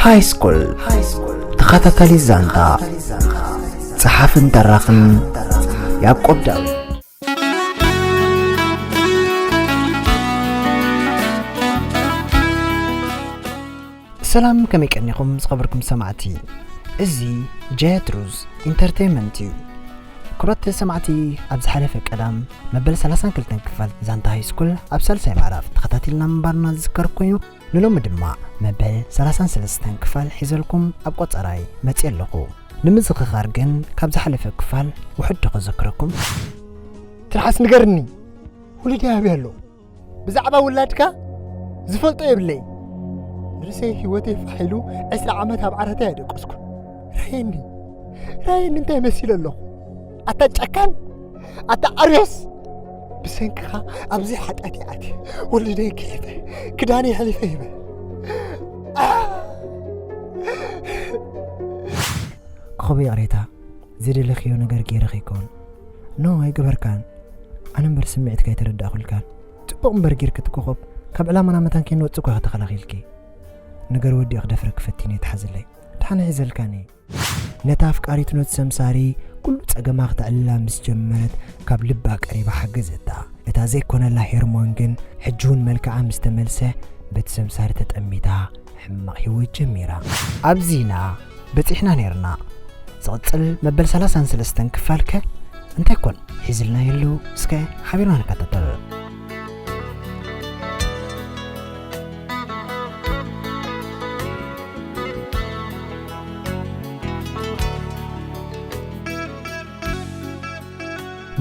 ሃይ ስኩል ተኸታታሊ ዛንታ፣ ጸሓፍን ተራኽን ያዕቆብ ዳዊት። ሰላም፣ ከመይ ቀኒኹም ዝኸበርኩም ሰማዕቲ? እዚ ጀትሩዝ ኢንተርቴይንመንት እዩ። ክቡራት ሰማዕቲ፣ ኣብ ዝሓለፈ ቀዳም መበል ሰላሳን ክልተን ክፋል ዛንታ ሃይ ስኩል ኣብ ሳልሳይ ምዕራፍ ተኸታቲልና ምንባርና ዝዝከር ኮይኑ፣ ንሎሚ ድማ መበል ሰላሳን ሰለስተን ክፋል ሒዘልኩም ኣብ ቆጸራይ መጽየ ኣለኹ። ንምዝኽኻር ግን ካብ ዝሓለፈ ክፋል ውሑድ ዶ ከዘክረኩም? ትርሓስ ንገርኒ፣ ውሉደይ ኣበይ ኣሎ? ብዛዕባ ውላድካ ዝፈልጦ የብለይ። ንርእሰይ ህይወተይ ፋሕ ኢሉ ዕስራ ዓመት ኣብ ዓራት ኣየደቀስኩን። ራየኒ፣ ራየኒ እንታይ መሲለ ኣለኹ? ኣታ ጨካን፣ ኣታ ኣርዮስ፣ ብሰንክኻ ኣብዚ ሓጢኣት ይኣትየ፣ ወለደይ ክሒፈ፣ ክዳነይ ኣሕሊፈ ሂበ። ክኸቡ ይቕሬታ፣ ዝደለኽዮ ነገር ገይረ ከይከውን። ኖ፣ ኣይገበርካን። ኣነ እምበር ስምዒትካ ኣይተረዳእኩልካን። ጽቡቕ እምበር ጌርኪ እቲ ኮኾብ፣ ካብ ዕላማና መታን ከይንወጽእ እኮ ኢኻ ተኸላኺልኪ። ነገር ወዲኡ ክደፍረኪ ፈቲነ፣ ይትሓዘለይ። ደሓን ሒዘልካኒ። ነታ ኣፍቃሪቱ ነቲ ሰምሳሪ ኩሉ ጸገማ ክተዕልላ ምስ ጀመረት፣ ካብ ልባ ቀሪባ ሓገዘታ። እታ ዘይኮነላ ሄርሞን ግን ሕጂ እውን መልክዓ ምስ ተመልሰ፣ በቲ ሰምሳሪ ተጠሚታ ሕማቕ ህይወት ጀሚራ። ኣብዚ ኢና በጺሕና ኔርና። ዝቕጽል መበል ሰላሳን ሰለስተን ክፋልከ እንታይ ኮን ሒዝልና ይህሉ? እስከ ሓቢርና ንከታተል።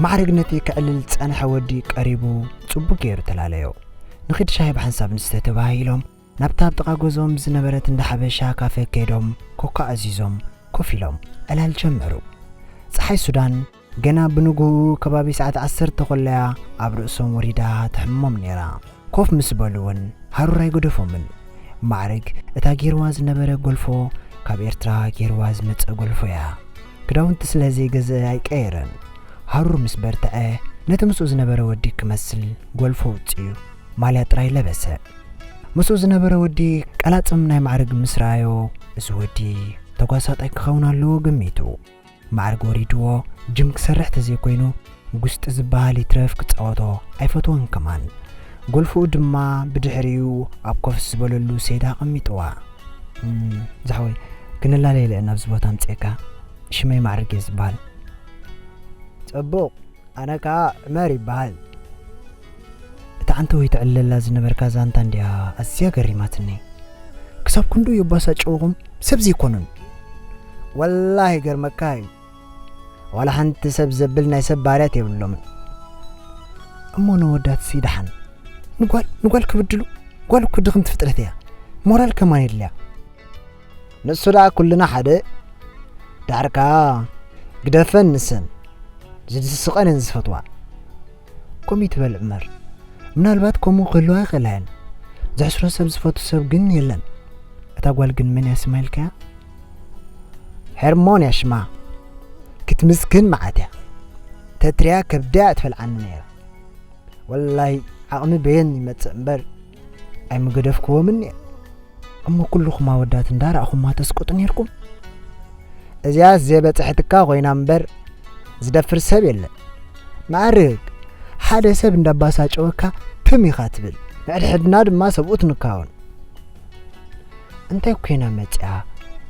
ማዕረግ ነቲ ክዕልል ዝጸንሐ ወዲ ቀሪቡ ጽቡቕ ገይሩ ተላለዮ። ንኺድ ሻሂ ብሓንሳብ ንስተ ተባሂሎም ናብታ ኣብ ጥቓ ገዝኦም ዝነበረት እንዳ ሓበሻ ካፈ ከይዶም ኮካ ኣዚዞም ኮፍ ኢሎም ዕላል ጀመሩ። ጸሓይ ሱዳን ገና ብንግሆኡ ከባቢ ሰዓት ዓሰርተ ኮለያ ኣብ ርእሶም ወሪዳ ትሕሞም ነይራ። ኮፍ ምስ በሉ እውን ሃሩር ኣይገደፎምን። ማዕረግ እታ ጌርዋ ዝነበረ ጎልፎ ካብ ኤርትራ ጌርዋ ዝመጸ ጎልፎ እያ። ክዳውንቲ ስለ ዘይገዝአ ኣይቀየረን። ሃሩር ምስ በርትዐ ነቲ ምስኡ ዝነበረ ወዲ ክመስል ጎልፎ ውጽኡ ማልያ ጥራይ ለበሰ። ምስኡ ዝነበረ ወዲ ቀላጽም ናይ ማዕረግ ምስ ረኣዮ፣ እዚ ወዲ ተጓሳጣይ ክኸውን ኣለዎ ገሚቱ። ማዕረግ ወሪድዎ ጅም ክሰርሕ ተዘይኮይኑ፣ ጉስጢ ዝበሃል ይትረፍ ክጻወቶ ኣይፈትዎን ከማን። ጎልፎኡ ድማ ብድሕሪኡ ኣብ ኮፍ ዝበለሉ ሴዳ ኣቐሚጥዋ። "እም፣ ዝሓወይ፣ ክንላለይ ኢለ ኣብዚ ቦታ ኣምጺኤካ። ሽመይ ማዕረግ እየ ዝበሃል። ጽቡቕ፣ ኣነ ከኣ ዕመር ይበሃል። እታ ዓንተወይ ትዕልለላ ዝነበርካ ዛንታ እንድያ ኣዝያ ገሪማትኒ። ክሳብ ክንድኡ የባሳጨውኹም ሰብ ዘይኮኑን። ወላሂ ይገርመካ እዩ። ዋላ ሓንቲ ሰብ ዘብል ናይ ሰብ ባህርያት የብሎምን። እሞ ነወዳትሲ ደሓን ንጓል፣ ንጓል ክብድሉ? ጓል እኮ ድኽምቲ ፍጥረት እያ። ሞራል ከማን የድልያ። ንሱ ደኣ ኩልና ሓደ። ዳሕርካ ግደፈን ንሰን ዝስስቐን እየን ዝፈትዋ." ከምኡ ትበል ዕመር። ምናልባት ከምኡ ክህልዋ ይኽእላ እየን። ዘሕስሮ ሰብ ዝፈቱ ሰብ ግን የለን። እታ ጓል ግን መን እያ ስማ ኢልካያ? ሄርሞን እያ ሽማ። ክትምስክን መዓት እያ። ተትሪያ ከብዳ እያ ትፈልዓኒ ነይራ። ወላሂ ዓቕሚ በየን ይመጽእ እምበር ኣይምገደፍክዎምን እየ። እሞ ኩልኹም ኣወዳት እንዳረኣኹማ ተስቅጡ ነይርኩም። እዚኣስ ዘይበጽሐትካ ኮይና እምበር ዝደፍር ሰብ የለን። ማዕርግ፣ ሓደ ሰብ እንዳባሳጨወካ ትም ኢኻ ትብል፣ ንሕድሕድና ድማ ሰብኡት ንካውን። እንታይ ኮይና መጺኣ?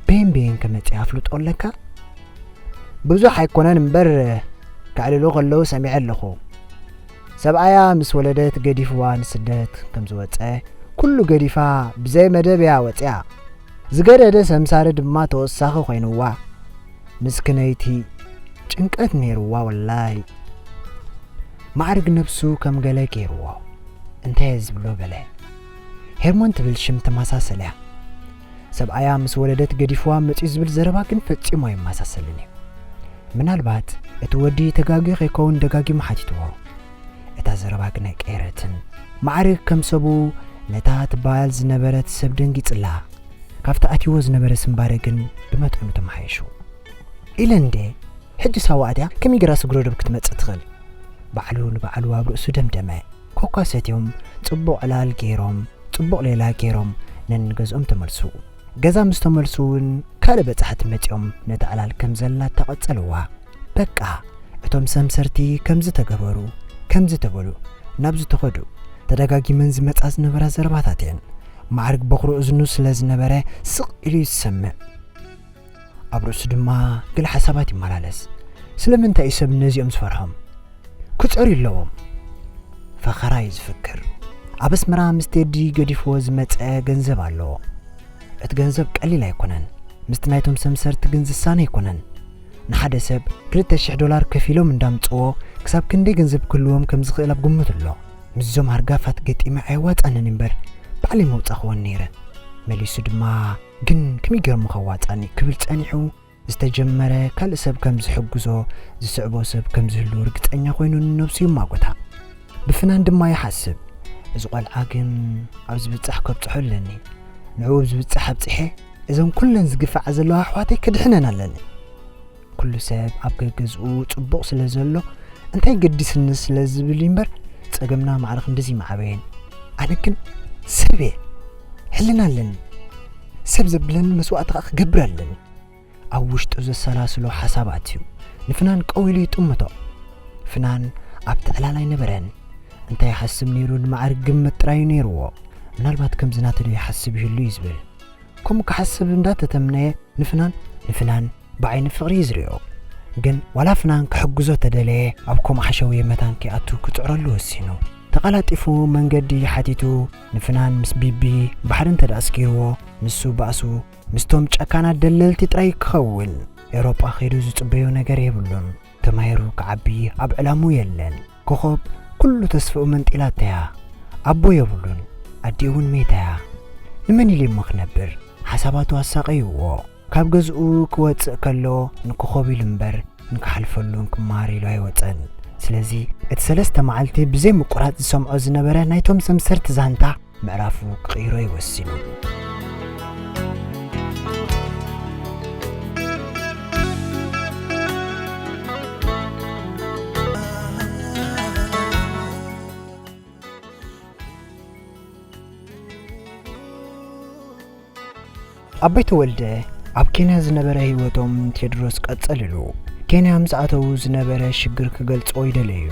በየን በየን ከ መጺኣ ኣፍልጦ ኣለካ? ብዙሕ ኣይኮነን እምበር፣ ከዕልሉ ከለዉ ሰሚዐ ኣለኹ። ሰብኣያ ምስ ወለደት ገዲፍዋ ንስደት ከም ዝወጸ፣ ኩሉ ገዲፋ ብዘይ መደብ እያ ወጺኣ። ዝገደደ ሰምሳሪ ድማ ተወሳኺ ኮይንዋ። ምስክነይቲ ጭንቀት ነይርዋ ወላይ። ማዕርግ ነብሱ ከም ገለ ገይርዎ። እንታይ እየ ዝብሎ በለ። ሄርሞን ትብል ሽም ተመሳሰል እያ። ሰብኣያ ምስ ወለደት ገዲፍዋ መጺኡ ዝብል ዘረባ ግን ፈጺሙ ኣይመሳሰልን እዩ። ምናልባት እቲ ወዲ ተጋግዩ ከይከውን ደጋጊሙ ሓቲትዎ። እታ ዘረባ ግን ኣይቀየረትን። ማዕርግ ከም ሰቡ ነታ ትበሃል ዝነበረት ሰብ ደንጊጽላ። ካብቲ ኣትይዎ ዝነበረ ስምባረ ግን ብመጠኑ ተመሓየሹ። ኢለ እንዴ፣ ሕጂ ሳዋ ኣትያ ከመይ ገይራ ስግረ ዶብ ክትመጽእ ትኽእል? ባዕሉ ንባዕሉ ኣብ ርእሱ ደምደመ። ኮካ ሰትዮም፣ ጽቡቕ ዕላል ገይሮም፣ ጽቡቕ ሌላ ገይሮም ነንገዝኦም ተመልሱ። ገዛ ምስ ተመልሱ እውን ካልእ በጻሕቲ መጺኦም ነቲ ዕላል ከም ዘላ ተቐጸልዋ። በቃ፣ እቶም ሰምሰርቲ ከምዚ ተገበሩ፣ ከምዚ ተበሉ፣ ናብዚ ተኸዱ፣ ተደጋጊመን ዝመጻ ዝነበራ ዘረባታት እየን። ማዕርግ በኹሪ እዝኑ ስለ ዝነበረ ስቕ ኢሉ እዩ ዝሰምዕ። ኣብ ርእሱ ድማ ገለ ሓሳባት ይመላለስ። ስለምንታይ እዩ ሰብ ነዚኦም ዝፈርሖም? ክጸርዩ ኣለዎም። ፈኸራ እዩ ዝፍክር። ኣብ ኣስመራ ምስ ቴዲ ገዲፍዎ ዝመጸ ገንዘብ ኣለዎ። እቲ ገንዘብ ቀሊል ኣይኮነን። ምስቲ ናይቶም ሰምሰርቲ ግን ዝሳነ ኣይኮነን። ንሓደ ሰብ ክልተ ሽሕ ዶላር ከፊሎም እንዳምጽዎ ክሳብ ክንደይ ገንዘብ ክህልዎም ከም ዝኽእል ኣብ ግምት ኣሎ። ምስዞም ሃርጋፋት ገጢመ ኣየዋጻንን እምበር ባዕለይ መውጻእኽወን ነይረ። መሊሱ ድማ ግን ከመይ ገይሮም ከዋጻኒ ክብል ጸኒሑ ዝተጀመረ ካልእ ሰብ ከም ዝሕግዞ፣ ዝስዕቦ ሰብ ከም ዝህሉ ርግጸኛ ኮይኑ ንነብሱ ይማጎታ። ብፍናን ድማ ይሓስብ። እዚ ቆልዓ ግን ኣብ ዝብጻሕ ከብጽሖ ኣለኒ። ንዕኡ ኣብ ዝብጻሕ ኣብጺሐ እዘን ኩለን ዝግፍዓ ዘለዋ ኣሕዋተይ ክድሕነን ኣለኒ። ኩሉ ሰብ ኣብ ገገዝኡ ጽቡቕ ስለ ዘሎ እንታይ ገዲስኒ ስለ ዝብል እዩ እምበር ጸገምና ማዕረ ክንድዚ ይመዓበየን። ኣነ ግን ሰብ እየ። ሕልና ኣለኒ። ሰብ ዘብለኒ መስዋእቲ ከኣ ክገብር ኣለኒ። ኣብ ውሽጡ ዘሰላስሎ ሓሳባት እዩ ንፍናን ቀው ኢሉ ይጥምቶ። ፍናን ኣብቲ ዕላል ኣይነበረን። እንታይ ይሓስብ ነይሩ ንማዕርግ ግምት ጥራይ እዩ ነይርዎ። ምናልባት ከምዚ ናተ ዶ ይሓስብ ይህሉ እዩ ዝብል። ከምኡ ክሓስብ እንዳተተምነየ ንፍናን፣ ንፍናን ብዓይኒ ፍቕሪ እዩ ዝሪኦ። ግን ዋላ ፍናን ክሕግዞ ተደለየ ኣብ ከምኡ ሓሸውየ መታን ከይኣቱ ክጽዕረሉ ወሲኑ። ተቐላጢፉ መንገዲ ሓቲቱ ንፍናን ምስ ቢቢ ባሕሪ እንተ ደኣ ኣስጊርዎ ንሱ ባእሱ ምስቶም ጨካናት ደለልቲ ጥራይ ክኸውን ኤውሮጳ ከይዱ ዝጽበዮ ነገር የብሉን። ተማሂሩ ክዓቢ ኣብ ዕላሙ የለን። ኮኾብ ኩሉ ተስፍኡ መንጢላተያ። ኣቦ የብሉን። ኣዲኡ እውን መይታያ። ንመን ኢሉ እሞ ክነብር? ሓሳባቱ ኣሳቐይዎ። ካብ ገዝኡ ክወጽእ ከሎ ንኮኾብ ኢሉ እምበር ንክሓልፈሉን ክመሃር ኢሉ ኣይወጸን። ስለዚ እቲ ሰለስተ መዓልቲ ብዘይ ምቁራጽ ዝሰምዖ ዝነበረ ናይቶም ሰምሰርቲ ዛንታ ምዕራፉ ክቕይሮ እዩ ወሲኑ። ኣቦይ ተወልደ ኣብ ኬንያ ዝነበረ ህይወቶም ቴድሮስ ቀጸልሉ። ኬንያ ምስ ኣተዉ ዝነበረ ሽግር ክገልጾ ይደለዩ።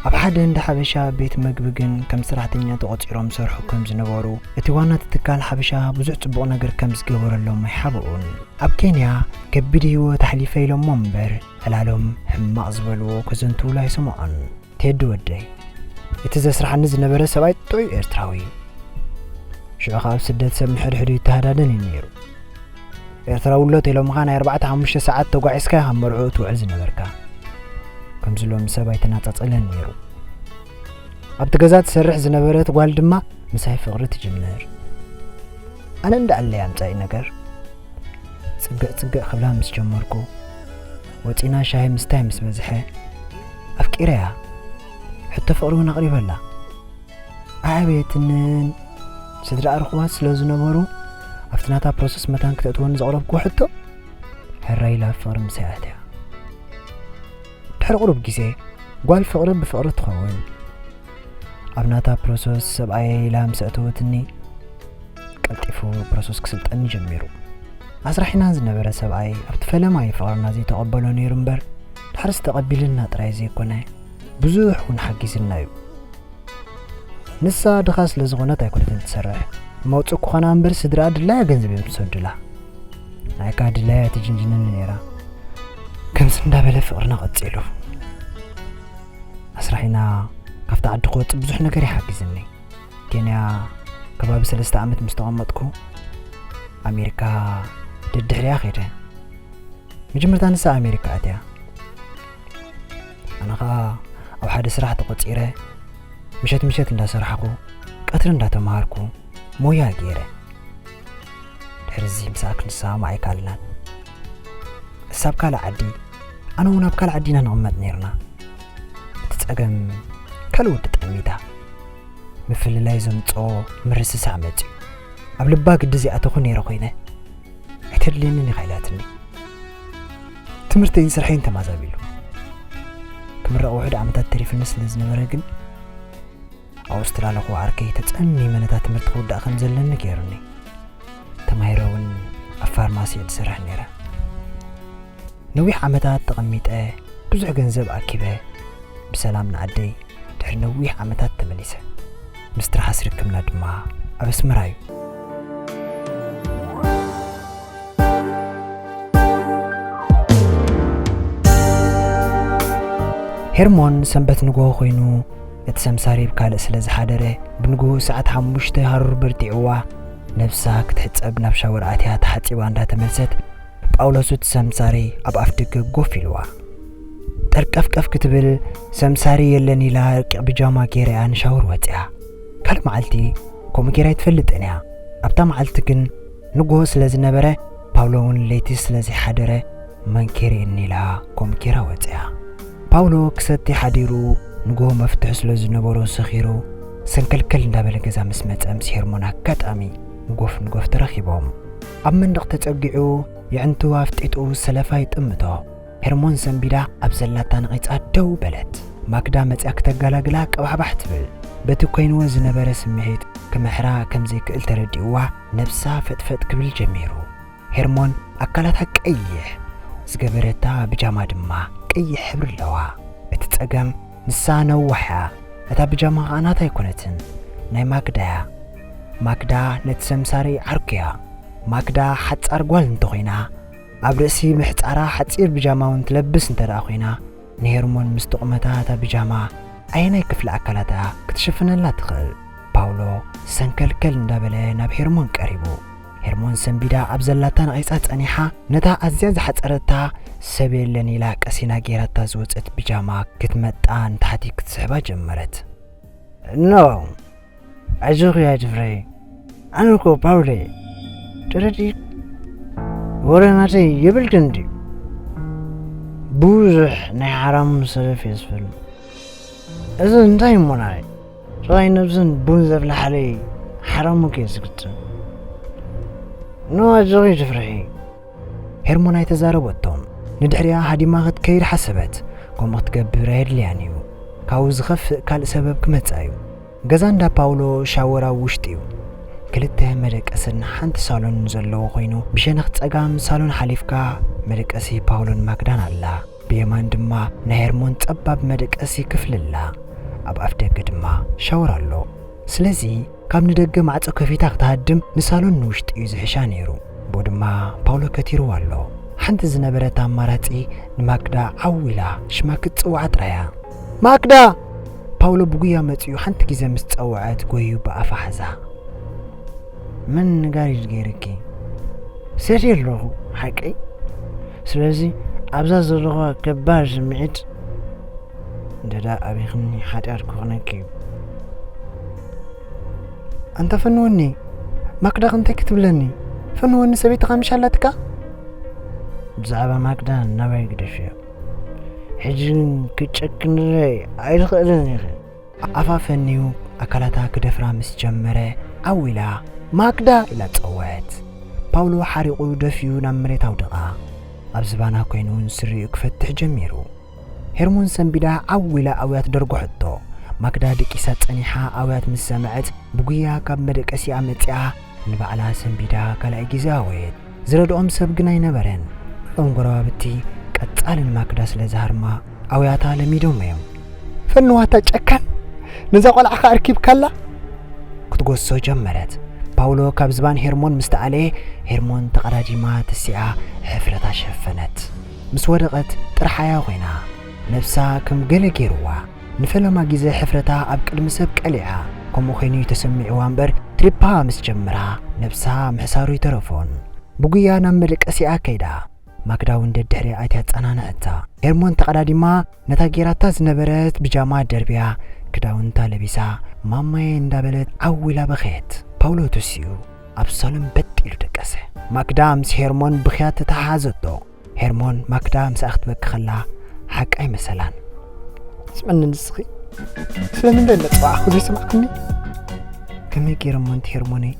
ኣብ ሓደ እንዳ ሓበሻ ቤት መግቢ ግን ከም ሰራሕተኛ ተቖጺሮም ሰርሑ ከም ዝነበሩ፣ እቲ ዋና እቲ ትካል ሓበሻ ብዙሕ ጽቡቕ ነገር ከም ዝገበረሎም ኣይሓብኡን። ኣብ ኬንያ ከቢድ ህይወት ኣሕሊፈ ኢሎሞ እምበር ዕላሎም ሕማቕ ዝበልዎ ከዘንትውሉ ኣይሰምዖን። ቴዲ ወደይ፣ እቲ ዘስርሓኒ ዝነበረ ሰብኣይ ጥዑይ ኤርትራዊ እዩ። ሽዑ ከኣ ኣብ ስደት ሰብ ንሕድሕዱ ይተሃዳደን እዩ ነይሩ። ኤርትራዊ ኣሎ ተኢሎምኻ ናይ ኣርባዕተ ሓሙሽተ ሰዓት ተጓዒዝካ ኢኻ መርዕኡ ትውዕል ዝነበርካ። ከምዚ ሎሚ ሰብ ኣይተናጻጸለን ነይሩ። ኣብቲ ገዛ ትሰርሕ ዝነበረት ጓል ድማ ምሳይ ፍቕሪ ትጅምር። ኣነ እንዳኣለይ ኣምጻኢ ነገር ጽግዕ ጽግዕ ክብላ ምስ ጀመርኩ፣ ወጺና ሻሂ ምስታይ ምስ በዝሐ፣ ኣፍቂረያ። ሕቶ ፍቕሪ እውን ኣቕሪበላ። ኣዕበየትንን ስድራኣ ርኹባት ስለ ዝነበሩ፣ ኣብቲ ናታ ፕሮሰስ መታን ክተእትወኒ ዘቕረብኩዎ ሕቶ፣ ሕራይ ኢላ ኣብ ፍቕሪ ምሳይ ኣትያ። ድሕሪ ቁሩብ ግዜ፣ ጓል ፍቕሪ ብፍቕሪ ትኸውን። ኣብ ናታ ፕሮሰስ ሰብኣየይ ኢላ ምስ ኣእተወትኒ፣ ቀልጢፉ ፕሮሰስ ክስልጠኒ ጀሚሩ። ኣስራሒና ዝነበረ ሰብኣይ ኣብቲ ፈለማይ ፍቕርና ዘይተቐበሎ ነይሩ እምበር፣ ድሕርስ ተቐቢልልና ጥራይ ዘይኮነ፣ ብዙሕ እውን ሓጊዝና እዩ። ንሳ ድኻ ስለ ዝኾነት ኣይኮነትን ትሰርሕ። መውጽእ ክኾና እምበር ስድራኣ ድላያ ገንዘብ እዮም ዝሰዱላ። ናይ ከኣ ድላያ ትጅንጅነኒ ነይራ። ከምዚ እንዳበለ ፍቕርና ቀጺሉ። ኣስራሒና ካብቲ ዓዲ ክወጽእ ብዙሕ ነገር እዩ ሓጊዝኒ። ኬንያ ከባቢ ሰለስተ ዓመት ምስ ተቐመጥኩ፣ ኣሜሪካ ደድሕሪኣ ከይደ። መጀመርታ ንሳ ኣሜሪካ ኣትያ። ኣነ ኸኣ ኣብ ሓደ ስራሕ ተቖጺረ፣ ምሸት ምሸት እንዳሰራሕኩ፣ ቀትሪ እንዳተማሃርኩ፣ ሞያ ገይረ። ድሕርዚ ምሳኣ ክንሰማማዕ ኣይከኣልናን። እሳ ኣብ ካልእ ዓዲ፣ ኣነ እውን ኣብ ካልእ ዓዲ ኢና ንቕመጥ ነይርና። እቲ ጸገም ካልእ ወዲ ጠሚታ። ምፍልላይ ዘምጽኦ ምርስሳዕ መጺኡ። ኣብ ልባ ግዲ ዘይኣተኹ ነይረ ኮይነ፣ ኣይተድልየንን ኢኻ ኢላትኒ። ትምህርተይን ስርሐይን ተማዛቢሉ። ክምረቕ ውሑድ ዓመታት ተሪፍኒ ስለ ዝነበረ ግን፣ ኣብ ኣውስትራልያ ክወዓር ከይተጸሚመ ነታ ትምህርቲ ክውዳእ ከም ዘለኒ ገይሩኒ። ተማሂረ እውን ኣብ ፋርማሲ እየ ዝሰርሕ ነይረ። ነዊሕ ዓመታት ተቐሚጠ፣ ብዙሕ ገንዘብ ኣኪበ፣ ብሰላም ንዓደይ ድሕሪ ነዊሕ ዓመታት ተመሊሰ። ምስ ትርሓስ ርክብና ድማ ኣብ ኣስመራ እዩ። ሄርሞን ሰንበት ንግሆ ኮይኑ፣ እቲ ሰምሳሪ ብካልእ ስለ ዝሓደረ፣ ብንግሆ ሰዓት ሓሙሽተ ሃሩር በርቲዕዋ፣ ነብሳ ክትሕጸብ ናብ ሻወር ኣትያ ተሓጺባ እንዳተመልሰት፣ ጳውሎስ እቲ ሰምሳሪ ኣብ ኣፍ ደገ ጎፍ ኢልዋ። ጠርቀፍቀፍ ክትብል፣ ሰምሳሪ የለን ኢላ ረቂቕ ብጃማ ገይራ እያ ንሻወር ወጺኣ። ካልእ መዓልቲ ከምኡ ገይራ ኣይትፈልጥን እያ። ኣብታ መዓልቲ ግን ንግሆ ስለ ዝነበረ፣ ፓውሎ እውን ለይቲ ስለ ዘይሓደረ፣ መን ከርእየኒ ኢላ ከምኡ ገይራ ወጺኣ። ፓውሎ ክሰቲ ሓዲሩ፣ ንግሆ መፍትሒ ስለ ዝነበሮ ሰኺሩ፣ ሰንከልከል እንዳበለ ገዛ ምስ መጸ፣ ምስ ሄርሞን ኣጋጣሚ ንጎፍ ንጎፍ ተራኺቦም። ኣብ መንደቕ ተጸጊዑ፣ የዕንቱ ኣፍጢጡ ሰለፋ ይጥምቶ። ሄርሞን ሰንቢዳ ኣብ ዘላታ ነቒጻ ደው በለት። ማክዳ መጽያ ክተጋላግላ ቀባሕባሕ ትብል። በቲ ኮይንዎ ዝነበረ ስምዒት ክምሕራ ከም ዘይክእል ተረዲእዋ፣ ነብሳ ፈጥፈጥ ክብል ጀሚሩ። ሄርሞን ኣካላታ ቀይሕ፣ ዝገበረታ ብጃማ ድማ ቀይሕ ሕብሪ ኣለዋ። እቲ ጸገም፣ ንሳ ነዋሕ እያ። እታ ብጃማ ኸኣ ናታ ኣይኮነትን፣ ናይ ማክዳ እያ። ማክዳ ነቲ ሰምሳሪ ዓርኩ እያ። ማክዳ ሓጻር ጓል እንተኾይና፣ ኣብ ርእሲ ምሕጻራ ሓጺር ብጃማ እውን ትለብስ እንተ ደኣ ኮይና፣ ንሄርሞን ምስቲ ቁመታ እታ ብጃማ ኣየናይ ክፍሊ ኣካላታ ክትሽፍነላ ትኽእል? ፓውሎ ሰንከልከል እንዳበለ ናብ ሄርሞን ቀሪቡ። ሄርሞን ሰንቢዳ ኣብ ዘላታ ነቒጻ ጸኒሓ፣ ነታ ኣዝያ ዝሓጸረታ ሰብ የለን ኢላ ቀሲና ጌራታ ዝወጸት ብጃማ ክትመጣ ንታሕቲ ክትስሕባ ጀመረት። ኖ፣ ኣጆኺ ኣይትፍረዪ። ኣነ እኮ ፓውሎ እየ። ተረዲእኪ? ወረ ናተይ የብልክን ድዩ? ብዙሕ ናይ ሓራሙ ሰለፍ እየ ዝፈልጥ። እዚ እንታይ እሞ ናይ ጥራይ ነብስን ቡን ዘፍልሓለይ ሓራሙ ከየ ዝግጥም። ኖ፣ ኣጆኺ ኣይትፍርሒ። ሄርሞን ኣይተዛረበቶን። ንድሕሪኣ ሃዲማ ክትከይድ ሓሰበት። ከምኡ ክትገብር ኣየድልያን እዩ። ካብኡ ዝኸፍእ ካልእ ሰበብ ክመጽእ እዩ። ገዛ እንዳ ፓውሎ ሻወር ኣብ ውሽጢ እዩ። ክልተ መደቀስን ሓንቲ ሳሎንን ዘለዎ ኮይኑ፣ ብሸነኽ ጸጋም ሳሎን ሓሊፍካ መደቀሲ ፓውሎን ማክዳን ኣላ። ብየማን ድማ ናይ ሄርሞን ጸባብ መደቀሲ ክፍሊ ኣላ። ኣብ ኣፍ ደገ ድማ ሻወር ኣሎ። ስለዚ ካብ ንደገ ማዕጾ ከፊታ ክትሃድም ንሳሎን ንውሽጢ እዩ ዝሕሻ ነይሩ። ብኡ ድማ ፓውሎ ከቲርዋ ኣሎ። ሓንቲ ዝነበረት ኣማራጺ ንማክዳ ዓው ኢላ ሽማ ክትጽውዓ ጥራይ እያ። ማክዳ! ፓውሎ ብጉያ መጺኡ ሓንቲ ግዜ ምስ ጸውዐት ጎዩ ብኣፋ ሓዛ። መን ነጋሪት ገይርኪ? ሰትየ ኣለኹ፣ ሓቀይ። ስለዚ ኣብዛ ዘለኹ ከባድ ስምዒት እንተ ደኣ ኣቢኽኒ ሓጢኣት ክኾነኪ እዩ። ኣንታ ፈንወኒ፣ ማክዳ እንታይ ክትብለኒ? ፈንወኒ፣ ሰበይትኻ ምሽ ኣላትካ? ብዛዕባ ማክዳ ናባይ ግደፍዮ። ሕጂ ግን ክትጨክንለይ ኣይትኽእልን ኢኺ። ኣፋ ፈንዩ ኣካላታ ክደፍራ ምስ ጀመረ፣ ዓው ኢላ፣ "ማክዳ!" ኢላ ጸውዐት። ፓውሎ ሓሪቑ ደፊኡ ናብ መሬት ኣውደቓ። ኣብ ዝባና ኮይኑ ስሪኡ ክፈትሕ ጀሚሩ። ሄርሞን ሰንቢዳ ዓው ኢላ ኣውያት ደርጎሐቶ። ማክዳ ደቂሳ ጸኒሓ ኣውያት ምስ ሰምዐት፣ ብጉያ ካብ መደቀሲኣ መጺኣ ንባዕላ ሰንቢዳ ካልኣይ ግዜ ኣወየት። ዝረድኦም ሰብ ግን ኣይነበረን። እቶም ጎረባብቲ ቀጻሊ ንማክዳ ስለ ዝሃርማ ኣውያታ ለሚዶም እዮም። "ፈንዋታ ጨካን፣ ነዛ ቆልዓ ከኣ ኣርኪብካላ?" ክትጎሶ ጀመረት። ፓውሎ ካብ ዝባን ሄርሞን ምስ ተኣለየ፣ ሄርሞን ተቐዳዲማ ተሲኣ ሕፍረታ ሸፈነት። ምስ ወደቐት ጥርሓያ ኮይና፣ ነብሳ ከም ገለ ገይርዋ። ንፈለማ ግዜ ሕፍረታ ኣብ ቅድሚ ሰብ ቀሊዓ። ከምኡ ኮይኑ እዩ ተሰሚዕዋ እምበር፣ ትሪፓ ምስ ጀመራ ነብሳ ምሕሳሩ ይተረፎን። ብጉያ ናብ መደቀሲኣ ከይዳ። ማክዳ እውን ደድሕሪኣ ኣትያ ኣጸናንዐታ። ሄርሞን ተቐዳዲማ ነታ ጌራታ ዝነበረት ብጃማ ደርብያ፣ ክዳውንታ ለቢሳ፣ "ማማየ" እንዳበለት ዓው ኢላ በኸየት። ፓውሎ ተሲኡ ኣብ ሳሎን በጥ ኢሉ ደቀሰ። ማክዳ ምስ ሄርሞን ብኽያት ተተሓሓዘቶ። ሄርሞን ማክዳ ምስኣ ክትበኪ ከላ ሓቂ ኣይመሰላን። ስምዕኒ ንስኺ፣ ስለምንታይ እናጸዋዕኩ ዘይሰማዕኩኒ? ከመይ ገይረ እሞ ኣንቲ ሄርሞነይ?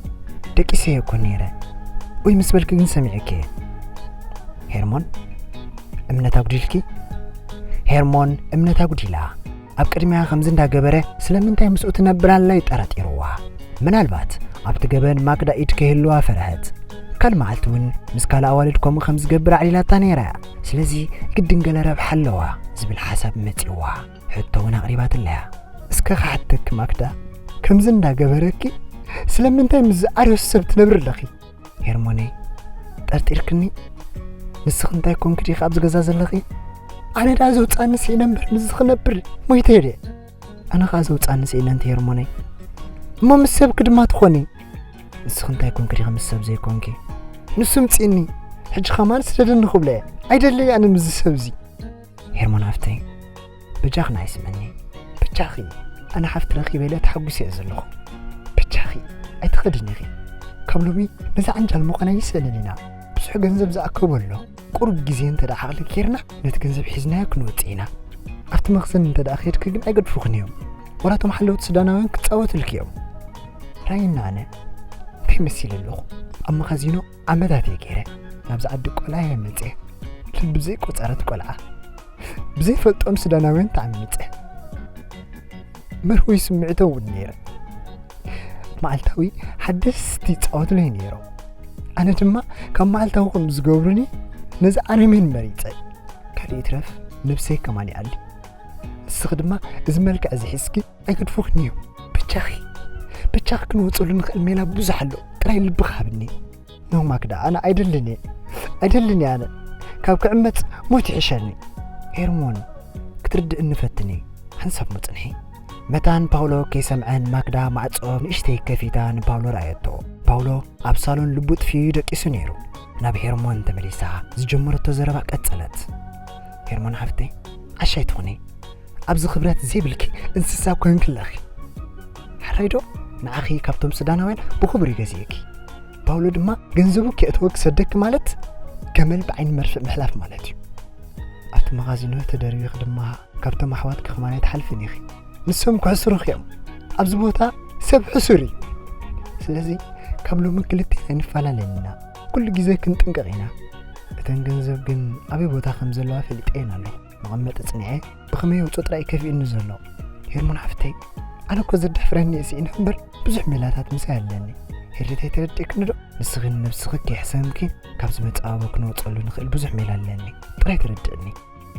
ደቂሰ እየ እኮ ነይረ። ወይ ምስ በልኪ ግን ሰሚዐኪ እየ። ሄርሞን፣ እምነት ኣጉዲልኪ? ሄርሞን እምነት ኣጉዲላ። ኣብ ቅድሚያ ከምዚ እንዳገበረ ስለምንታይ ምስኡ ትነብር ኣላ እዩ ጠራጢርዋ። ምናልባት ኣብቲ ገበን ማክዳ ኢድ ከይህልዋ ፈርሀት። ካልእ መዓልቲ እውን ምስ ካልእ ኣዋልድ ከምኡ ከም ዝገብር ኣዕሊላታ ነይራ እያ። ስለዚ ግድን ገለ ረብሓ ኣለዋ ዝብል ሓሳብ መጺእዋ። ሕቶ እውን ኣቕሪባትላ እያ። እስከ ክሓተኪ ማክዳ፣ ከምዚ እንዳገበረኪ ስለምንታይ ምስ ዝኣርዮስ ሰብ ትነብሪ ኣለኺ? ሄርሞነይ፣ ጠርጢርክኒ? ንስኺ እንታይ ኮንኪ ዲኺ ኣብዚ ገዛ ዘለኺ? ኣነ ደኣ ዘውፅኣኒ ስኢነ እምበር ምስዚ ክነብር ሞይተ ድየ? ኣነ ኸኣ ዘውፅኣኒ ስኢነ እንተ ሄርሞነይ። እሞ ምስ ሰብኪ ድማ ትኾኒ። ንስኺ እንታይ ኮንኪ ዲኺ ምስ ሰብ ዘይኮንኪ? ንሱ ምፂእኒ። ሕጂ ኸማን ስደደኒ ክብሎ እየ። ኣይደለይ ኣነ ምስዚ ሰብ እዚ። ሄርሞን ሓፍተይ፣ በጃኺ ንዓይ ስምዕኒ። በጃኺ፣ ኣነ ሓፍቲ ረኺበ ኢለ ተሓጒሰ እየ ዘለኹ። በጃኺ፣ ኣይትኸድን ኢኺ። ካብ ሎሚ ነዚ ዓንጃል ምዃን ኣይንስእንን ኢና። ብዙሕ ገንዘብ ዝኣከቦ ኣሎ። ቁሩብ ግዜ እንተ ደኣ ዓቕሊ ጌርና፣ ነቲ ገንዘብ ሒዝናዮ ክንወጽእ ኢና። ኣብቲ መኽዘን እንተ ደኣ ኬድኪ ግን ኣይገድፉኽን እዮም። ወላ እቶም ሓለውቲ ሱዳናውያን ክጻወቱልኪ እዮም። ራይና ኣነ እንታይ መሲለ ኣለኹ? ኣብ መኻዚኖ ዓመታት እየ ገይረ። ናብዚ ዓዲ ቆልዓ እየ መፅየ። ልቢ ብዘይቆፀረት ቆልዓ፣ ብዘይፈልጦም ሱዳናውያን ተዓሚፀ። መርሁይ ስምዒቶ እውን ነይረ። መዓልታዊ ሓደስቲ ይፃወቱለይ ነይሮም። ኣነ ድማ ካብ መዓልታዊ ከም ዝገብሩኒ ነዚ ኣረሜን መሪፀ። ካልእ ይትረፍ ነብሰይ ከማን ይኣሊ። ንስኺ ድማ እዚ መልክዕ እዚ ሒዝኪ ኣይገድፉኽን እዮም። በጃኺ፣ በጃኺ ክንወፀሉ ንኽእል ሜላ ብዙሕ ኣሎ። ጥራይ ልብኺ ሃብኒ። ኖ ማክዳ፣ ኣነ ኣይደልን እየ። ኣይደልን እየ ኣነ። ካብ ክዕመፅ ሞት ይሕሸኒ። ሄርሞን፣ ክትርድእኒ ፈትኒ። ሓንሳብ ሞ ፅንሒ። መታን ፓውሎ ከይሰምዐ ንማክዳ ማዕጾ ንእሽተይ ከፊታ ንፓውሎ ረኣየቶ። ፓውሎ ኣብ ሳሎን ልቡ ጥፊኡ ደቂሱ ነይሩ። ናብ ሄርሞን ተመሊሳ ዝጀመረቶ ዘረባ ቀጸለት። ሄርሞን ሓፍተይ፣ ዓሻ ኣይትኹኒ። ኣብዚ ክብረት ዘይብልኪ እንስሳ ኮንኪ ኣለኺ። ሕራይ ዶ? ንዓኺ ካብቶም ሱዳናውያን ብኽቡር እዩ ገዚእኪ። ፓውሎ ድማ ገንዘቡ ከየእተወ ክሰደኪ ማለት ገመል ብዓይኒ መርፍእ ምሕላፍ ማለት እዩ። ኣብቲ መኻዚኖ ተደርቢኺ ድማ ካብቶም ኣሕዋትኪ ከማን ኣይትሓልፍን ኢኺ። ንሶም ክሕስሩኺ እዮም። ኣብዚ ቦታ ሰብ ሕሱር እዩ። ስለዚ ካብ ሎሚ ክልቴና ኣይንፈላለን ኢና። ኩሉ ግዜ ክንጥንቀቕ ኢና። እተን ገንዘብ ግን ኣበይ ቦታ ከም ዘለዋ ፈሊጠየን ኣለኹ። መቐመጢ ጽኒዐ ብኸመይ የውጽኦ ጥራይ ከፊኡኒ ዘሎ። ሄርሞን ሓፍተይ፣ ኣነ እኮ ዘድሕፍረኒ እየ ስኢነ እምበር ብዙሕ ሜላታት ምሳይ ኣለኒ። ሄርዲተይ ተረዲእክኒ ዶ? ንስኺን ነብስኺ ከይሕሰምኪ ካብ ዝመጻወ ክንወጸሉ ንኽእል ብዙሕ ሜላ ኣለኒ። ጥራይ ተረድእኒ።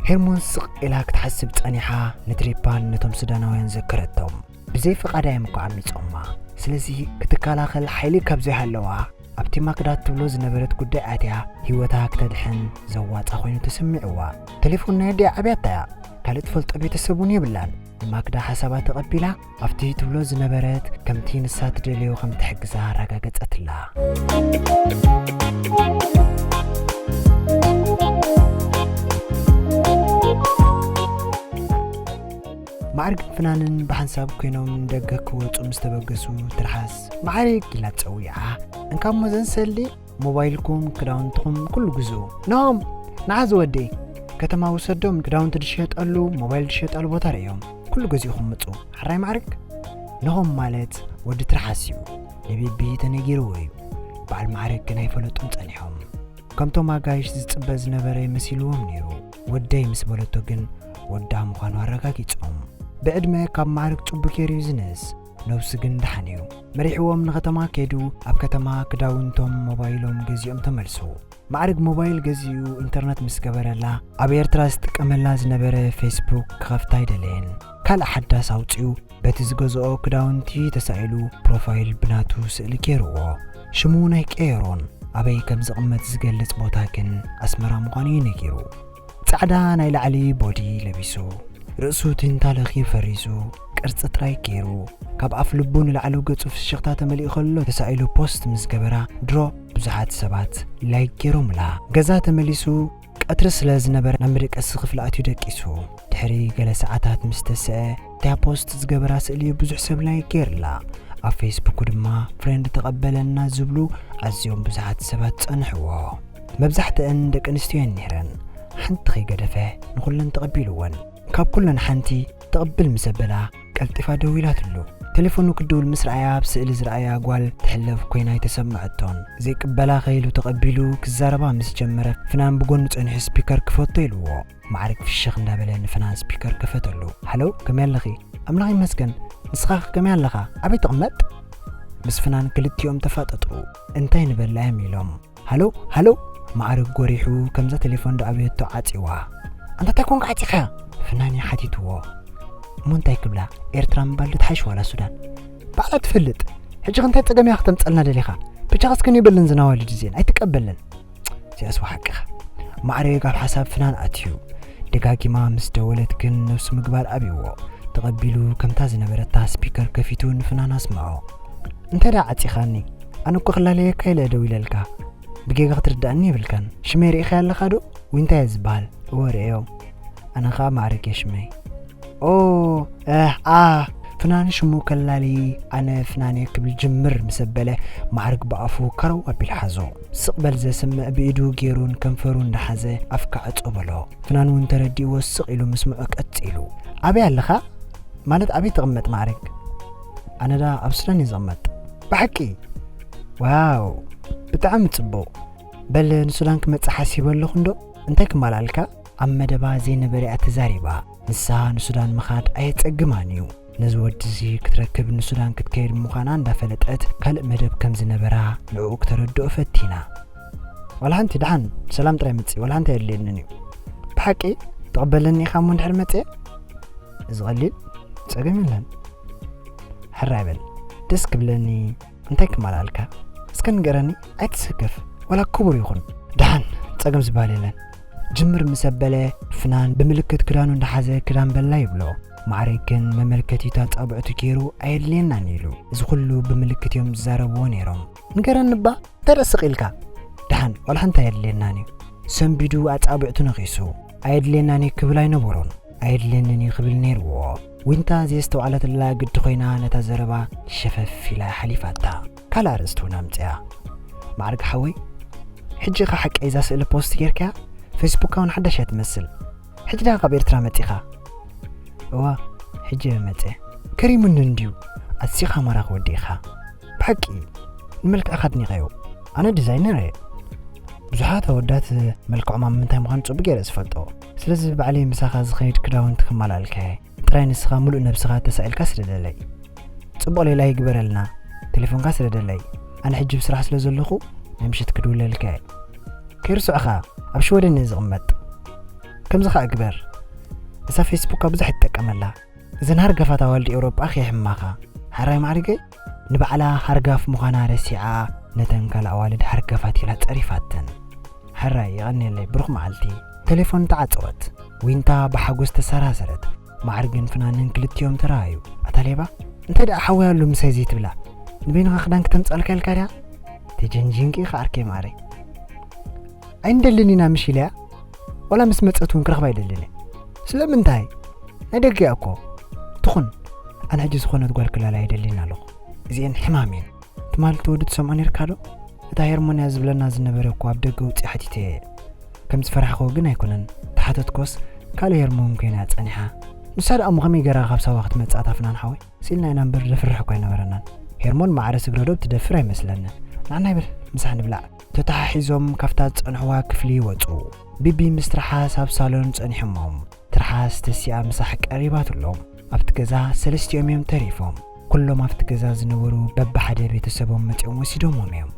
ሄርሞን ስቕ ኢላ ክትሓስብ ጸኒሓ፣ ንትሪፓን ነቶም ሱዳናውያን ዘከረቶም። ብዘይ ፍቓዳ እዮም እኮ ዓሚጾማ። ስለዚ ክትከላኸል ሓይሊ ካብ ዘይሃለዋ፣ ኣብቲ ማክዳ ትብሎ ዝነበረት ጉዳይ ኣትያ ህይወታ ክተድሕን ዘዋጻ ኮይኑ ተሰሚዕዋ። ቴሌፎን ናይ ኣዲኣ ዓብያታ እያ። ካልእ ትፈልጦ ቤተሰብ እውን የብላን። ንማክዳ ሓሳባ ተቐቢላ፣ ኣብቲ ትብሎ ዝነበረት ከምቲ ንሳ ትደልዮ ከም ትሕግዛ ኣረጋገጸትላ። ማዕርግን ፍናንን ብሓንሳብ ኮይኖም ንደገ ክወጹ ምስ ተበገሱ፣ ትርሓስ፣ "ማዕርግ!" ኢላ ጸዊዓ። "እንካ እሞ ዘንሰሊ ሞባይልኩም፣ ክዳውንትኹም፣ ኩሉ ግዝኡ። ኖም፣ ንዓ ዝወደይ፣ ከተማ ውሰዶም፣ ክዳውንቲ ዝሸጠሉ፣ ሞባይል ዝሸጠሉ ቦታ ርእዮም። ኩሉ ገዚእኹም ምጹ። ሕራይ ማዕርግ?" ኖም ማለት ወዲ ትርሓስ እዩ። ንቢቢ ተነጊርዎ እዩ። በዓል ማዕርግ ግን ኣይፈለጡን ጸኒሖም። ከምቶም ኣጋይሽ ዝጽበ ዝነበረ መሲልዎም ነይሩ። "ወደይ" ምስ በለቶ ግን ወዳ ምዃኑ ኣረጋጊጾም። ብዕድመ ካብ ማዕርግ ጽቡቕ ገይሩ እዩ ዝንእስ። ነብሱ ግን ደሓን እዩ። መሪሕዎም ንኸተማ ከይዱ፣ ኣብ ከተማ ክዳውንቶም ሞባይሎም ገዚኦም ተመልሱ። ማዕርግ ሞባይል ገዚኡ ኢንተርነት ምስ ገበረላ፣ ኣብ ኤርትራ ዝጥቀመላ ዝነበረ ፌስቡክ ክኸፍታ ኣይደለየን። ካልእ ሓዳስ ኣውጺኡ፣ በቲ ዝገዝኦ ክዳውንቲ ተሳኢሉ፣ ፕሮፋይል ብናቱ ስእሊ ገይርዎ። ሽሙ እውን ኣይቀየሮን። ኣበይ ከም ዝቕመጥ ዝገልጽ ቦታ ግን ኣስመራ ምዃኑ እዩ ነጊሩ። ጻዕዳ ናይ ላዕሊ ቦዲ ለቢሱ፣ ርእሱ ቲንታ ለኽዩ ፈሪዙ፣ ቅርጺ ጥራይ ገይሩ፣ ካብ ኣፍ ልቡ ንላዕሊ ገጹ ፍሽኽታ ተመሊኡ ከሎ ተሳኢሉ ፖስት ምስ ገበራ፣ ድሮ ብዙሓት ሰባት ላይክ ገይሮምላ። ገዛ ተመሊሱ፣ ቀትሪ ስለ ዝነበረ ናብ መደቀሲ ክፍሊ ኣትዩ ደቂሱ። ድሕሪ ገለ ሰዓታት ምስ ተስአ፣ እታ ፖስት ዝገበራ ስእሊ ብዙሕ ሰብ ላይክ ገይርላ። ኣብ ፌስቡክ ድማ ፍሬንድ ተቐበለና ዝብሉ ኣዝዮም ብዙሓት ሰባት ጸንሕዎ። መብዛሕትአን ደቂ ኣንስትዮ እየን ነይረን። ሓንቲ ከይገደፈ ንኹለን ተቐቢልወን። ካብ ኩለን ሓንቲ ትቕብል ምስ ኣበላ ቀልጢፋ ደዊላትሉ። ቴሌፎኑ ክድውል ምስ ረኣያ ኣብ ስእሊ ዝረኣያ ጓል ትሕለፍ ኮይና ኣይተሰምዐቶን። ዘይቅበላ ከይሉ ተቐቢሉ ክዛረባ ምስ ጀመረ ፍናን ብጎኑ ጸኒሑ ስፒከር ክፈቶ ኢልዎ። ማዕርግ ፍሽኽ እንዳበለ ንፍናን ስፒከር ከፈተሉ። "ሃሎ፣ ከመይ ኣለኺ?" "ኣምላኽ ይመስገን። ንስኻ ከ ከመይ ኣለኻ? ኣበይ ትቕመጥ?" ምስ ፍናን ክልቲኦም ተፋጠጡ። "እንታይ ንበላ እዮም?" ኢሎም። ሃሎ፣ ሃሎ። ማዕርግ ጎሪሑ፣ ከምዛ ቴሌፎን ዶ ኣብየቶ ዓጺዋ። ኣንታ እንታይ ኮንካ ዓጺኻ? ፍናን ሓቲትዎ። እሞ እንታይ ክብላ? ኤርትራ ምባል ዶ ትሓይሽ ዋላ ሱዳን? ባዕላ ትፈልጥ። ሕጂ እንታይ ጸገም እያ ክተምጸልና ደሊኻ? ብቻ ከስከን ይበልን ዝናዋልድ እዚኤን ኣይትቀበልን። እዚኣስ ሓቅኻ። ማዕረግ ኣብ ሓሳብ ፍናን ኣትዩ። ደጋጊማ ምስ ደወለት ግን ነብሱ ምግባር ኣብይዎ። ተቐቢሉ ከምታ ዝነበረታ ስፒከር ከፊቱ ንፍናን ኣስምዖ። እንታይ ደኣ ዓጺኻኒ? ኣነ እኮ ክላለየካ ኢለ ደው ኢለልካ። ብጌጋ ክትርዳእኒ የብልካን። ሽመይ ርኢኻያ ኣለኻ ዶ? ዊንታ እየ ዝበሃል። እወ ርእዮ። ኣነ ኸኣ ማዕረግ እየ ሽመይ። ኦ፣ እህ፣ ኣ፣ ፍናን ሽሙ ከላሊ ኣነ ፍናን እየ ክብል ጅምር ምስ ኣበለ ማዕረግ ብኣፉ ከረው ኣቢሉ ሓዞ። ስቕ በል ዘስምዕ ብኢዱ ገይሩ ንከንፈሩ እንዳሓዘ ኣፍካ ዕጾ በሎ። ፍናን እውን ተረዲእዎ ስቕ ኢሉ ምስምዑ ቀጺሉ። ኣበይ ኣለኻ? ማለት ኣበይ ትቕመጥ ማዕረግ? ኣነ ደኣ ኣብ ሱዳን እየ ዝቕመጥ። ብሓቂ? ዋው፣ ብጣዕሚ ጽቡቕ። በል ንሱዳን ክመጽእ ሓሲበ ኣለኹ እንዶ። እንታይ ክማልኣልካ? ኣብ መደባ ዘይነበረ እያ ተዛሪባ። ንሳ ንሱዳን ምኻድ ኣየጸግማን እዩ። ነዚ ወዲ እዚ ክትረክብ ንሱዳን ክትከይድ ምዃና እንዳፈለጠት ካልእ መደብ ከም ዝነበራ ንዕኡ ክተረድኦ ፈቲና። ዋላ ሓንቲ ደሓን ሰላም ጥራይ መጽእ፣ ዋላ ሓንቲ ኣየድልየንን እዩ። ብሓቂ ትቕበለኒ ኢኻ እሞ እንድሕር መጽእ? እዚ ቀሊል ጸገም የለን። ሕራይ በል ደስ ክብለኒ እንታይ ክማልኣልካ? እስከ ንገረኒ፣ ኣይትሰከፍ፣ ዋላ ክቡር ይኹን። ደሓን ጸገም ዝበሃል የለን። ጅምር ምስ ኣበለ ፍናን ብምልክት ክዳኑ እንዳሓዘ ክዳን በላ ይብሎ። ማዕረግ ግን መመልከቲት ኣጻብዕቱ ገይሩ ኣየድልየናን ኢሉ። እዚ ኩሉ ብምልክት እዮም ዝዛረብዎ ነይሮም። ንገረኒ እባ እንታይ ደኣ ስቕ ኢልካ? ደሓን ዋላ ሓንቲ ኣየድልየናን እዩ። ሰንቢዱ ኣጻብዕቱ ነኺሱ ኣየድልየናን እዩ ክብል ኣይነበሮን። ኣየድልየንን እዩ ክብል ነይርዎ። ዊንታ ዘየስተውዓለትላ ግዲ ኮይና ነታ ዘረባ ሸፈፍ ኢላ ሓሊፋታ። ካልእ ኣርእስቲ እውን ኣምጽያ። ማዕርግ ሓወይ፣ ሕጂ ኢኻ ሓቀይ እዛ ስእሊ ፖስት ጌርካያ? ፌስቡካ እውን ሓዳሽ እያ ትመስል። ሕጂ ዲኻ ካብ ኤርትራ መጺኻ? እዋ፣ ሕጂ እየ መጺአ። ከሪሙኒ እንድዩ። ኣዚኻ ማራኺ ወዲ ኢኻ። ብሓቂ፣ ንመልክዕኻ ኣድኒቐዮ። ኣነ ዲዛይነር እየ። ብዙሓት ኣወዳት መልክዖም ኣብ ምንታይ ምዃኑ ጽቡቕ ገይረ ዝፈልጦ። ስለዚ ባዕለይ ምሳኻ ዝኸይድ ክዳውንቲ ክማላልካ እየ። ጥራይ ንስኻ ምሉእ ነብስኻ ተሳኢልካ ስደደለይ። ጽቡቕ ሌላ ይግበረልና። ቴሌፎንካ ስደደለይ። ኣነ ሕጂ ብስራሕ ስለ ዘለኹ ናይ ምሸት ክድውለልካ እየ። ከይርስዑኻ፣ ኣብ ሽወደን እየ ዝቕመጥ። ከምዚ ኸኣ ግበር። እዛ ፌስቡካ ብዙሕ ይትጠቀመላ። እዘን ሃርገፋት ኣዋልድ ኤውሮጳ ከይሕማኻ። ሕራይ ማዕሪገይ፣ ንባዕላ ሃርጋፍ ምዃና ረሲዓ፣ ነተን ካልእ ኣዋልድ ሃርገፋት ኢላ ጸሪፋተን። ሕራይ፣ የቐንየለይ፣ ብሩኽ መዓልቲ። ቴሌፎን ተዓጸወት። ዊንታ ብሓጎስ ተሰራሰረት። ማዕርግን ፍናንን ክልቲኦም ተረኣዩ። ኣታ ሌባ፣ እንታይ ደኣ ሓወይ ኣሎ ምሳይ ዘይትብላ? ንበይንኻ ክዳን ክተምጻልካ ኢልካ ድያ? ተጀንጂንኪ ኢኻ ዓርከይ ማዕረይ። ኣይንደልን ኢና ምሽ ኢለያ? ዋላ ምስ መጸት እውን ክረኽባ ኣይደልን እየ። ስለምንታይ? ናይ ደገ እያ እኮ። ትኹን፣ ኣነ ሕጂ ዝኾነት ጓል ክላለ ኣይደልን ኣለኹ። እዚኤን ሕማም እየን። ትማሊ እቲ ወዲ ትሰምዖ ነይርካ ዶ? እታ ሄርሞን እያ ዝብለና ዝነበረ እኮ ኣብ ደገ ውፅእ ሓቲተዮ እየ። ከም ዝፈራሕክዎ ግን ኣይኮነን። ተሓተትኮስ ካልእ ሄርሞን ኮይና እያ ጸኒሓ። ንሳ ደኣ እሞ ከመይ ገይራ ካብ ሳዋ ክትመጽእ ኣታ ፍናን ሓወይ? ስኢልና ኢና እምበር ዘፍርሕ እኮ ኣይነበረናን። ሄርሞን ማዕረ ስግረ ዶብ ትደፍር ኣይመስለንን። ንዓና ይበል፣ ምሳሕ ንብላዕ። ተተሓሒዞም ካብታ ዝጸንሕዋ ክፍሊ ይወጹ። ቢቢ ምስ ትርሓስ ኣብ ሳሎን ጸኒሖሞም። ትርሓስ ተሲኣ ምሳሕ ቀሪባትሎም። ኣብቲ ገዛ ሰለስቲኦም እዮም ተሪፎም። ኩሎም ኣብቲ ገዛ ዝነበሩ በብሓደ ቤተሰቦም መጺኦም ወሲዶሞም እዮም።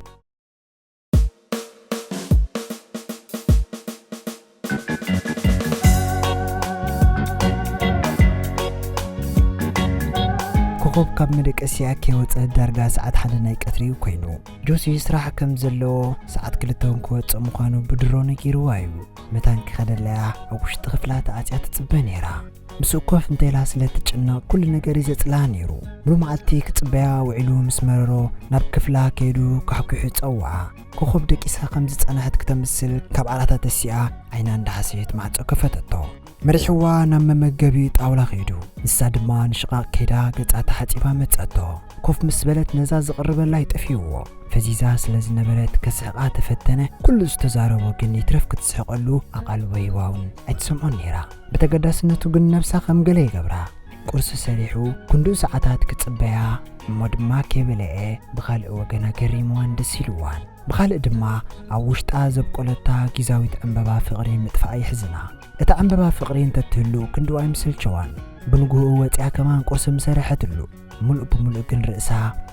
ኮኾብ ካብ መደቀሲኣ ከይወጸት ዳርጋ ሰዓት ሓደ ናይ ቀትሪ እዩ ኮይኑ። ጆሲ ስራሕ ከም ዘለዎ ሰዓት ክልተ እውን ክወጽእ ምዃኑ ብድሮ ነጊርዋ እዩ። መታን ክኸደለያ ኣብ ውሽጢ ክፍላ ተዓጽያ ትጽበ ነይራ። ምስኡ ኮፍ እንተኢላ ስለ ትጭነቕ ኩሉ ነገር እዩ ዘጽልኣ ነይሩ። ሙሉ መዓልቲ ክጽበያ ውዒሉ ምስ መረሮ ናብ ክፍላ ከይዱ ኳሕኲሑ ጸውዓ። ኮኾብ ደቂሳ ከም ዝጸንሐት ክተምስል ካብ ዓራታ ተሲኣ ዓይና እንዳሓሰየት ማዕጾ ከፈተቶ። መሪሕዋ ናብ መመገቢ ጣውላ ከይዱ። ንሳ ድማ ንሽቓቕ ከይዳ ገጻ ተሓጺባ መጸቶ። ኮፍ ምስ በለት ነዛ ዝቕርበላ ይጠፍይዎ። ፈዚዛ ስለ ዝነበረት ከስሕቓ ተፈተነ። ኩሉ ዝተዛረቦ ግን ይትረፍ ክትስሕቐሉ ኣቓልቦ ሂባ እውን ኣይትሰምዖን ነይራ። ብተገዳስነቱ ግን ነብሳ ከም ገለ ይገብራ። ቁርሲ ሰሪሑ ክንድኡ ሰዓታት ክጽበያ እሞ ድማ ከይበልዐ ብኻልእ ወገና ገሪምዋን ደስ ኢልዋን። ብኻልእ ድማ ኣብ ውሽጣ ዘብቆለታ ጊዛዊት ዕምበባ ፍቕሪ ምጥፋኣ የሕዝና። እታ ዕምበባ ፍቕሪ እንተትህሉ ክንድኡ ኣይምሰልቸዋን። ብንግሆኡ ወጺኣ ከማን ቁርሲ ምሰረሐትሉ፣ ምሉእ ብምሉእ ግን ርእሳ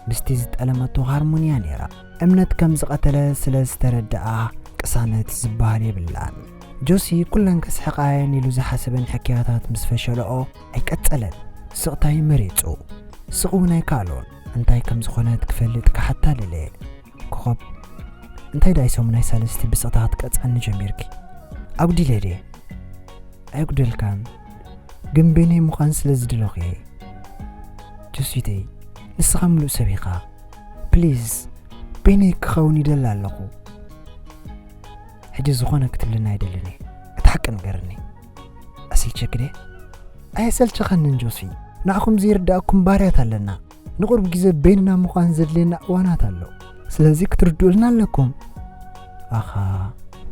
ምስቲ ዝጠለመቶ ሃርሞንያ ነይራ። እምነት ከም ዝቐተለ ስለ ዝተረድኣ ቅሳነት ዝበሃል የብላን። ጆሲ ኩለን ከስሕቓየን ኢሉ ዝሓሰበን ሕክያታት ምስ ፈሸለኦ ኣይቀጸለን። ስቕታ እዩ መሪጹ። ስቕ እውን ኣይከኣሎን። እንታይ ከም ዝኾነት ክፈልጥ ክሓታ ደለየ። ኮኾብ፣ እንታይ ደኣ ሰሙን ናይ ሳልስቲ ብስቕታ ክትቀጽዐኒ ጀሚርኪ? ኣጉዲለ ድየ? ኣይጉደልካን። ግን ቤነይ ምዃን ስለ ዝደለኹ እየ። ጆሲተይ፣ ንስኻ ምሉእ ሰብ ኢኻ። ፕሊዝ፣ ቤነይ ክኸውን ይደሊ ኣለኹ። ሕጂ ዝኾነ ክትብለኒ ኣይደልን እየ። እቲ ሓቂ ንገርኒ። ኣሰልቸኪ ድየ? ኣየሰልቸኻንን ጆሲ። ንዓኹም ዘይርዳእኩም ባህርያት ኣለና። ንቑሩብ ግዜ በይንና ምዃን ዘድልየና እዋናት ኣሎ። ስለዚ ክትርድኡልና ኣለኩም። ኣኻ፣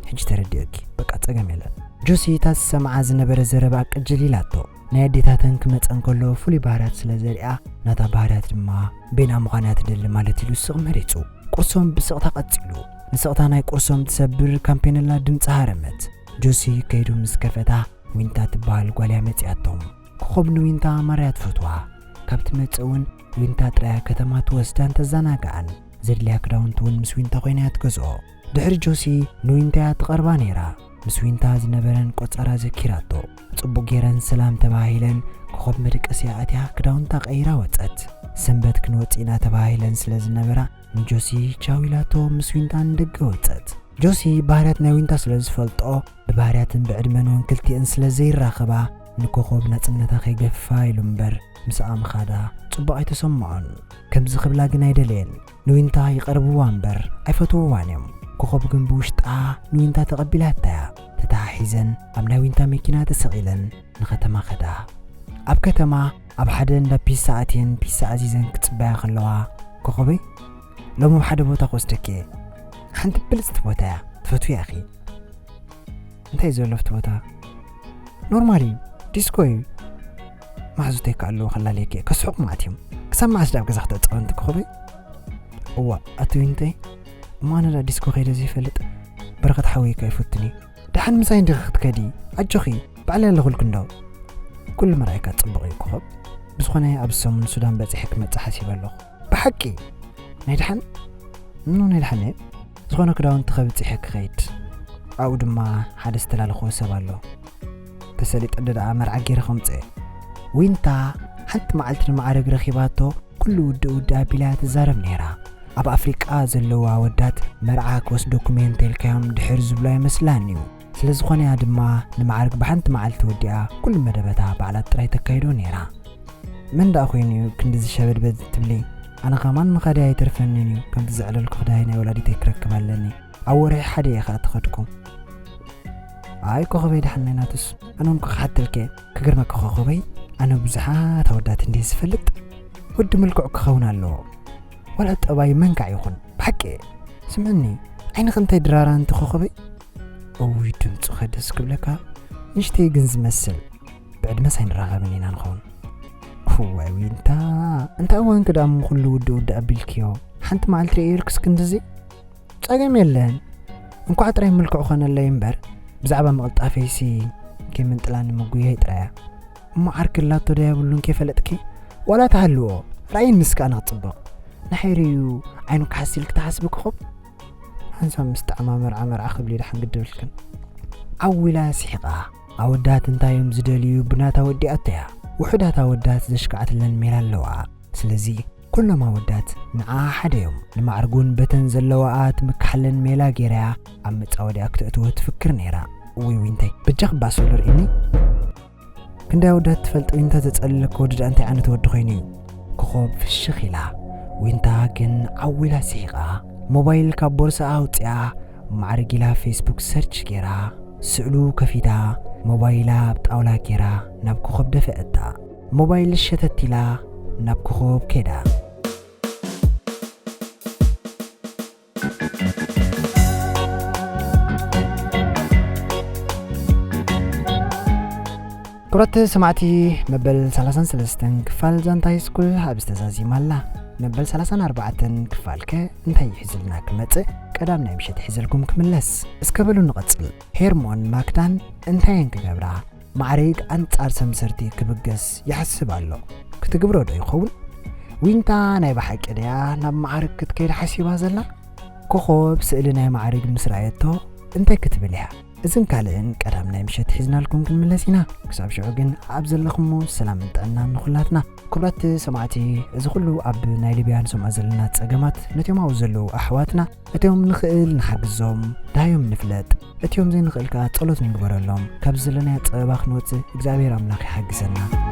ሕጂ ተረዲኦኪ። በቃ ጸገም የለን። ጆሲ እታ ዝሰምዓ ዝነበረ ዘረባ ቅጅል ኢላቶ። ናይ ኣዴታተን ክመጸን ከሎ ፍሉይ ባህርያት ስለ ዘሪኣ፣ ናታ ባህርያት ድማ ቤና ምዃን እያ ትደሊ ማለት ኢሉ ስቕ መሪጹ። ቁርሶም ብስቕታ ቀጺሉ። ንስቕታ ናይ ቁርሶም ትሰብር ካምፔነላ ድምጺ ሃረመት። ጆሲ ከይዱ ምስ ከፈታ፣ ዊንታ ትበሃል ጓል እያ መጺኣቶም። ኮኾብ ንዊንታ ማርያ ትፈትዋ። ካብ ትመጽእ እውን ዊንታ ጥራያ ከተማ ትወስዳን ተዘናግዓን። ዘድልያ ክዳውንቲ እውን ምስ ዊንታ ኮይና እያ ትገዝኦ። ድሕሪ ጆሲ ንዊንታ እያ ትቐርባ ነይራ። ምስ ዊንታ ዝነበረን ቆጸራ ዘኪራቶ። ጽቡቕ ገይረን ሰላም ተባሂለን ኮኾብ መደቀሲያ ኣትያ ክዳውንታ ቀይራ ወጸት። ሰንበት ክንወጽእ ኢና ተባሂለን ስለ ዝነበራ ንጆሲ ቻው ኢላቶ ምስ ዊንታ ንደገ ወጸት። ጆሲ ባህርያት ናይ ዊንታ ስለ ዝፈልጦ ብባህርያትን ብዕድመን እውን ክልቲኤን ስለ ዘይራኸባ ንኮኾብ ናጽነታ ከይገፍፋ ኢሉ እምበር ምስኣ ምኻዳ ጽቡቕ ኣይተሰምዖን። ከምዚ ክብላ ግን ኣይደለየን። ንዊንታ ይቐርብዋ እምበር ኣይፈትውዋን እዮም። ኮኾብ ግን ብውሽጣ ንዊንታ ተቐቢላታ እያ። ተተሓሒዘን ኣብ ናይ ዊንታ መኪና ተሰቒለን ንኸተማ ኸዳ። ኣብ ከተማ ኣብ ሓደ እንዳ ፒሳ ኣትየን ፒሳ ኣዚዘን ክጽበያ ከለዋ፣ ኮኾበይ፣ ሎሚ ኣብ ሓደ ቦታ ክወስደኪ እየ። ሓንቲ ብልጽቲ ቦታ እያ፣ ትፈትውያ ኢኺ። እንታይ እዩ ዘሎ ኣብቲ ቦታ? ኖርማል እዩ፣ ዲስኮ እዩ። መሓዙተይ ከ ኣለዉ ከላልየኪ እየ፣ ከስሕቑ መዓት እዮም። ክሳብ መዓስ ደኣ ኣብ ገዛ ክተዕጸወንቲ ኮኾበይ? እዋ፣ ኣቲ ዊንተይ፣ እሞ ኣነ ደኣ ዲስኮ ከይደ ዘይፈልጥ፣ በረኸት ሓወይ ከ ኣይፈቱን እዩ። ደሓን ምሳይ እንዲኺ ክትከዲ? ኣጆኺ፣ ባዕለይ ኣለኹልኪ እንዶ። ኩሉ ምርኣይካ ጽቡቕ እዩ ኮኾብ። ብዝኾነ ኣብዚ ሰሙን ሱዳን በጺሐ ክመጽእ ሓሲበ ኣለኹ። ብሓቂ? ናይ ደሓን? ኖ፣ ናይ ደሓን እየ። ዝኾነ ክዳውንቲ ከብጽሐ ክኸይድ። ኣብኡ ድማ ሓደ ዝተላለኽዎ ሰብ ኣሎ። ተሰሊጠ እንዶ ደኣ መርዓ ገይረ ከምጽእ እየ። ዊንታ ሓንቲ መዓልቲ ንማዕረግ ረኺባቶ ኩሉ ውድእ ውድእ ኣቢላ እያ ትዛረብ ነይራ። ኣብ ኣፍሪቃ ዘለዉ ኣወዳት መርዓ ክወስደኩም እየ እንተኢልካዮም ድሕር ዝብሉ ኣይመስላን እዩ። ስለ ዝኾነ እያ ድማ ንማዕርግ ብሓንቲ መዓልቲ ወዲኣ ኩሉ መደበታ ባዕላ ጥራይ ተካይዶ ነይራ። መን ደኣ ኮይኑ እዩ ክንድዚ ሸበድበድ ትብሊ? ኣነ ኸማን ምኻደይ ኣይተርፈንን እዩ፣ ከምቲ ዘዕለልኩ ክዳይ ናይ ወላዲተይ ክረክብ ኣለኒ። ኣብ ወርሒ ሓደ እየ ኸኣ ተኸድኩ። ኣይ ኮኸበይ ደሓን ናይ ናቱስ፣ ኣነ እውን ክሓተልከ። ክገርመካ ኮኸበይ፣ ኣነ ብዙሓት ኣወዳት እንድየ ዝፈልጥ፣ ወዲ ምልኩዕ ክኸውን ኣለዎ። ዋላ ጠባዩ መንካዕ ይኹን፣ ብሓቂ። ስምዕኒ፣ ዓይንኺ እንታይ ድራራ ኣንቲ ኮኸበይ? እውይ ድምፁኸ ደስ ክብለካ፣ ንእሽተይ ግን ዝመስል። ብዕድመስ ኣይንራኸብን ኢና ንኸውን። እዋይ ዊንታ፣ እንታይ እዋንኪ ደኣ እሞ ኩሉ ውዲ ውዲ ኣቢልክዮ? ሓንቲ መዓልቲ ርእየልክስ ክንድዚ? ጸገም የለን። እንኳዕ ጥራይ ምልክዑ ኾነለይ እምበር፣ ብዛዕባ ምቕልጣፈይሲ ከይምንጥላኒ ምጉየይ ጥራይ እያ። እሞ ዓርኪ ኣላቶ ዶ የብሉን ከይፈለጥኪ? ዋላ ተሃልዎ፣ ርኣይን ምስኪ ኣነ ክጽብቕ። ንሓይሪ'ዩ ዓይኑ ክሓስ ኢልኪ ትሓስቢ ኮኾብ? ሓንሳብ ምስ ጣዕማ መርዓ መርዓ ክብሊ ደሓን ግዲ ብልክን። ዓው ኢላ ስሒቓ። ኣወዳት እንታይ እዮም ዝደልዩ ብናታ ወዲኣቶ እያ። ውሑዳት ኣወዳት ዘሽካዕትለን ሜላ ኣለዋ። ስለዚ ኩሎም ኣወዳት ንዓኣ ሓደ እዮም። ንማዕርጉን በተን ዘለዋኣ ትምክሓለን ሜላ ገይራያ ኣብ መጻወዲኣ ክተእትዎ ትፍክር ነይራ። ውይ ዊንተይ፣ በጃኺ ባሶሎ ርኢኒ። ክንደይ ኣወዳት ትፈልጢ ዊንታ ዘጸልለኪ ወዲ ደኣ እንታይ ዓይነት ወዲ ኮይኑ እዩ? ኮኾብ ፍሽኽ ኢላ። ዊንታ ግን ዓው ኢላ ስሒቓ። ሞባይል ካብ ቦርሳኣ ኣውጺኣ ማዕርግ ኢላ ፌስቡክ ሰርች ገይራ። ስእሉ ከፊታ ሞባይላ ኣብ ጣውላ ገይራ ናብ ኮኾብ ደፈአታ። ሞባይል ሸተት ኢላ ናብ ኮኾብ ከይዳ። ክቡራት ሰማዕቲ፣ መበል ሰላሳን ሰለስተን ክፋል ዛንታ ሃይስኩል ኣብዚ ተዛዚማ ኣላ። መበል ሰላሳን ኣርባዕተን ክፋል ከ እንታይ ይሕዝልና ክመጽእ፣ ቀዳም ናይ ምሸት ሒዘልኩም ክምለስ። እስከ በሉ ንቐጽል። ሄርሞን ማክዳን እንታይ እየን ክገብራ? ማዕርግ ኣንጻር ሰምሰርቲ ክብገስ ይሓስብ ኣሎ። ክትግብሮ ዶ ይኸውን? ዊንታ ናይ ብሓቂ ድያ ናብ ማዕርግ ክትከይድ ሓሲባ ዘላ? ኮኾብ ስእሊ ናይ ማዕርግ ምስ ረኣየቶ እንታይ ክትብል እያ? እዝን ካልእን ቀዳም ናይ ምሸት ሒዝናልኩም ክንምለስ ኢና። ክሳብ ሽዑ ግን ኣብ ዘለኹሞ ሰላምን ጥዕናን ንኹላትና። ክቡራት ሰማዕቲ፣ እዚ ኩሉ ኣብ ናይ ሊብያ ንሰምዖ ዘለና ጸገማት ነቲኦም ኣብኡ ዘለዉ ኣሕዋትና፣ እቲኦም ንኽእል ንሓግዞም፣ ደሃዮም ንፍለጥ፣ እቲኦም ዘይንኽእል ከኣ ጸሎት ንግበረሎም። ካብ ዘለናዮ ጸበባ ክንወጽእ እግዚኣብሔር ኣምላኽ ይሓግዘና።